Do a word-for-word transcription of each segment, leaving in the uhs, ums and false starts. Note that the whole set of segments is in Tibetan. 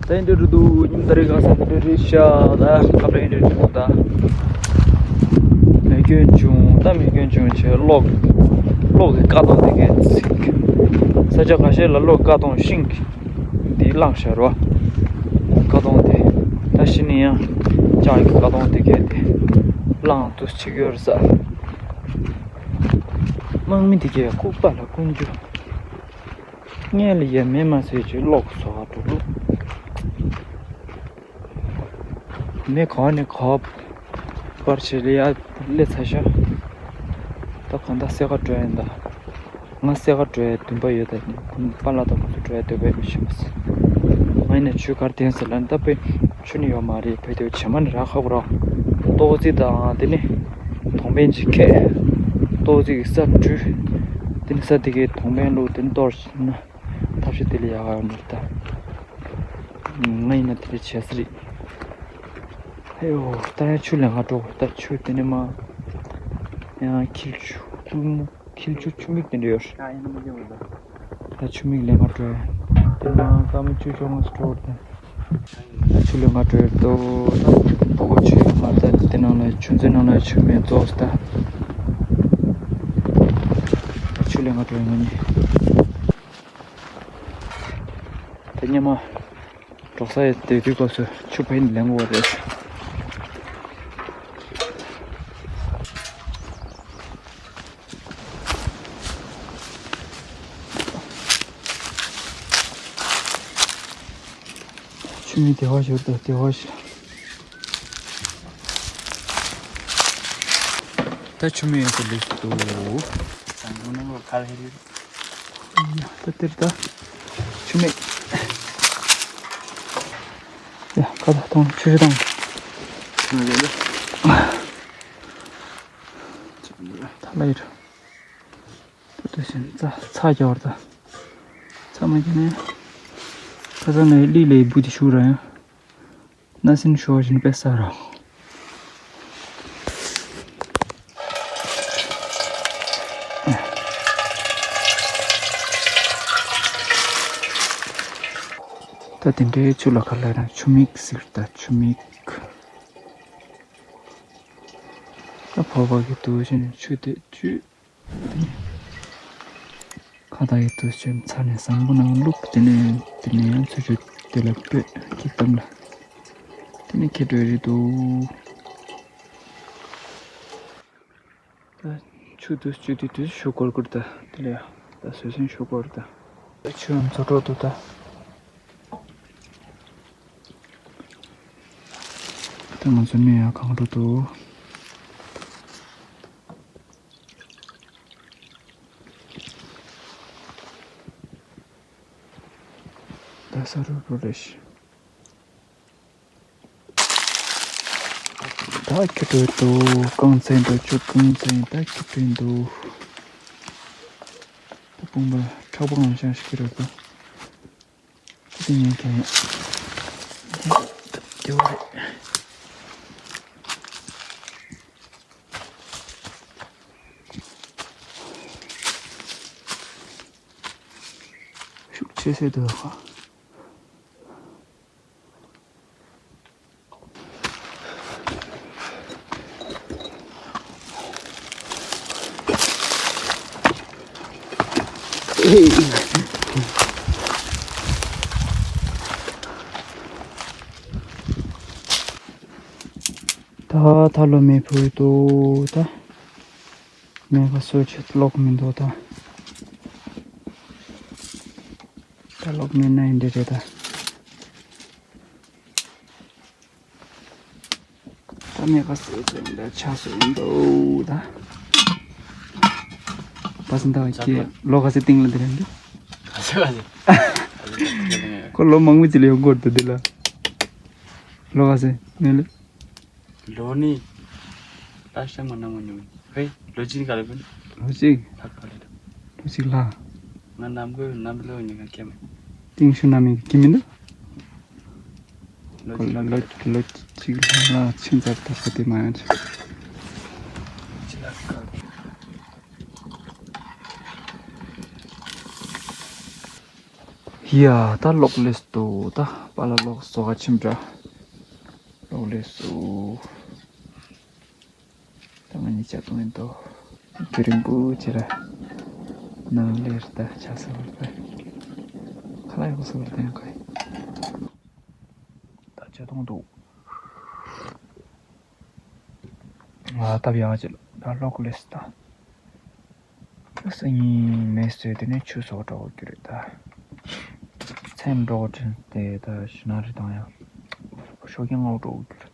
ད་ཡིན་འདྲ་འདུག་ཉིན་ད་རེས་ག་ས་ད་འདྲ་རེད་ཤག་ད་ཁ་བྲལ་ཡིན་འདྲ་འདུག་ད་མེ་སྐྱོན་བྱུང་ད་མེ་སྐྱོན་བྱུང་བྱས་གློག་གློག་གི་ཀ་དོང་དེ་གས་ཚིག་ས་ཆ་ཁ་ཤས་ལ་གློག་ཀ་དོང་ཤིང་འདི་བླངས་ཤར་བ། ཀ་དོང་དེ་ད་ཤི་ནི་ཡང་ལྕགས་ཀྱི་ཀ་དོང་དེ་གས་དེ་བླངས་དུ་ཆིག་ཡོར་ས། དམག་མི་དེ་གས་ལྐུགས་པ་ལ་ཀུན་རྒྱུ། ངས་ལ་ཡ་མེ་མ་ཟེར་ཅིག་གློག་བཟོ་བ་འགྲོ་ལོ། མེ་ག་ནས་ག་བར་བྱེད་ལ་ཡ་སླེབས་ཚར་ཤག་ད་གང་ལྟར་སེ་ག་འགྲོ་ཡིན་ད། ང་སེ་ག་འགྲོ་ཡ་འདུན་པ་ཡོད་ད་ནི་ཁོང་པཱ་ལགས་དང་ཁོང་ཚོ་འགྲོ་ཡ་འདོད་པ་ཡོད་མི་ཤེས་མ་སོང་། ང་ཡིན་ན་ཆུ་གར་བསྟན་ཟེར་ལ་ནི་ད་དཔེ་ཆུ་ནི་ཡོད་མ་རེད། བོད་དེ་བྱེ་མ་ནི་རག་ཁག་པོ་ར། ཏོག་ཙི་དང་དེ་ནི་གདོང་པན་ཅིག་ཁད། ཏོག་ཙི་གི་ས་བྲུས། དེ་ནི་ས་དེ་གའི་གདོང་པན་བླུགས་དེ་ནི་གཏོར་ན་ཐབས་ཤེས་དེ་ལ་ཡག་ག་ཡོད་མ་རེད་ད། ང་ཡིན་ན་དེ་འདྲ་བྱས་ས་རེད། ཨེ་ཡོ་ད་ཡང་ཆུ་ལེན་ག་འགྲོ་དགོས་ད། ཆུ་དེ་ནི་མ་ཡང་འཁྱིལ་ཆུ་ཀླུ་མོ། འཁྱིལ་ཆུ་ཆུ་མིག་དེ་འདྲ་ཡོད་རེད། ད་ཆུ་མིག་ལེན་ག་འགྲོ་ཡ། དེ་ནང་སྐར་མ་བཅུ་བཅོ་ལྔ་ཙམ་འགྲོ་བར་དེ། ད་ཆུ་ལེན་ག་འགྲོ་ཡ་འདུག་ད་ཕོ་བོ་ཆུ་ཡོད་མ་ད་དེ་ནང་ལ་ཆུ་མཛོད་ནང་ལ་ཆུ་མེད་རྫོགས་སོང་ད། ད་ཆུ་ལེན་ག་འགྲོ་ཡ་ང་གཉིས། ད་སྙེ་མ། འབྲོག་ས་ཡི་སྡོད་དུས་སྐབས་སུ་ཆུ་ཕ་ཡིན་ལེན་དགོས་པ་རེད། ཆུ་མིག་བདེ་བ་ཞིག་འདུག་བདེ་བ་ཞིག་ད་ཆུ་མིག་ཡོད་པ་ལེགས་སུ་འདུག་ད་འདིར་ད་ཆུ་མིག་ཡ་ཁ་ད་ཐོང་ཆུ་ཆུ་ཐོང་། ད་ལ་ཡིར། ད་དུ་ཞིན་ཚ་ཚ་རྒྱ་བར་ད། ཚ་མ་རྒྱ་ནས། ཁ་ཚ་ནས་ལི་ལི་བུ་དི་ཤུ་ར་ཡང་། ན་སིན་ཤོ་བཞིན་པེ་ས་ར། ད་དེ་འདྲའི་ཆུ་ལ་ཁ་ལ་ར་ཆུ་མིག་ཟིལ་ད་ཆུ་མིག་ད་ཕོ་བ་གི་དུ་བཞིན་ཆུ་དེ་ཆུ། ཁ་བཏགས་ཀྱི་དུས་ཆེན་ཚར་ནས་བཟང་པོ་ནང་བླུགས། དེ་ནས་དེ་ནས་ཡང་ཚུར་ཆུ་དེ་ལ་སྤོས་ཁྱི་གཏམ་ལ། དེ་ནས་ཁྱི་འགྲོ་རེད་འདུག་ད་ཆུ་དུས་ཆུ་དུས་དུས་ཞུ་སྐོར་སྐོར་ད་དེ་ལ་ཡ་ད་བཟོད་བསྲན་ཞུ་སྐོར་ད། ད་ཆུ་ཡང་མཚོ་གྲོག་ཏུ་ད། ད་ང་ཚོ་གནས་ཡང་གང་འགྲོ་འདུག་ད་ས་རུ་རུ་རེ་ཞིག་ད་ཁྱི་འགྲོ་འདུག་རྐང་ཚན་འགྲོ་ཆུ་རྐང་ཚན་ད་ཁྱི་འགྲོ་འདུག་ད་དཔུང་པ་མཁྲེགས་པོ་ངང་ཤང་ཞིག་ཁྱི་འགྲོ་འདུག་ད་དེ་ཉན་ཁྱི་ཡིན། དེ་བ་རེད། ཤུགས་ཆེ་སེ་འདུག་ཧ། ད་ད་ལོ་མེ་ཕུལ་འདུག་ད་མེ་ག་སོ་ཆེ་ལོག་མི་འདུག་ད་ད་ལོག་མེ་ན་ཡིན་འདྲ་རེད་ད། ད་མེ་ག་སོ་ཆེ་འདྲ་ཆ་སོ་ཡིན་འདུག་ད་པ་སེ་འདའ་ཁྱེད་ལོ་ག་སེ་སྟེང་ལ་འདི་རེད་འདུག་ཁོ་ལོ་མང་པོ་ཅིག་ལ་ཡོང་གོ་འདུག་འདི་ལ་ལོ་ག་སེ་ནས་ལ། ལོ་ནི་ད་ཤ་མ་ན་མ་ཉོ་ཧེ་ལོ་གཅིག་ག་ལ་བུན། ལོ་གཅིག་ལྷག་ག་ལ་ལོ་གཅིག་ལྷག་ང་ནམ་གོ་ནམ་ལོ་ཉི་ག་ཀེ་མ། ཏིང་ཤུ་ན་མི་གི་མི་འདུག་ལོ་གཅིག་ལྷག་ལོ་ལོ་གཅིག་ལྷག་ཕྱིན་ཚར་ད་ས་དེ་མ་ཡང་ཆ། ཡ། ད་གློག་ལས་སུ་འདུག་ད་པཱ་ལགས་གློག་བཟོ་ག་ཕྱིན་པ་འདྲ། གློག་ལས་སུ། ད་ང་གཉིས་ཆ་གཏོང་ཡིན་ཏོ། དེ་རིང་པོ་ཅིག་ར། ནང་ལེར་ད་ཆ་ས་བར་པ། ཁ་ལག་ཡག་ས་བར་ད་ཡང་ཁ་ཡིན། ད་ཆ་གཏོང་འདུག་ང་སྟབས་ཡག་ཅིག་ད་གློག་ལས་སུ་ད། སང་ཉིན་མེ་གསོས་དེ་ནས་ཆུ་བཟོ་འགྲོ་དགོས་ཀྱི་རེད་ད། མཚན་འགྲོ་དྲན་དེ་ད་ཞུ་ན་རེ་དང་ཡང་ཤོག་ཁྱེར་ངོ་འགྲོ་དགོས་ཀྱི་རེད།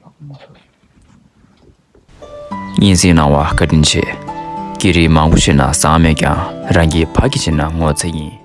ལག་མ་སོ་སོ། སྙན་སེང་གནང་བ་བཀའ་དྲིན་ཆེ། ཀི་རི་མང་པོ་བྱས་ན་བཟང་མེད་ཀྱང་རང་གིས་ཕ་གི་བྱས་ན་ངོ་ཚ་ཡིན།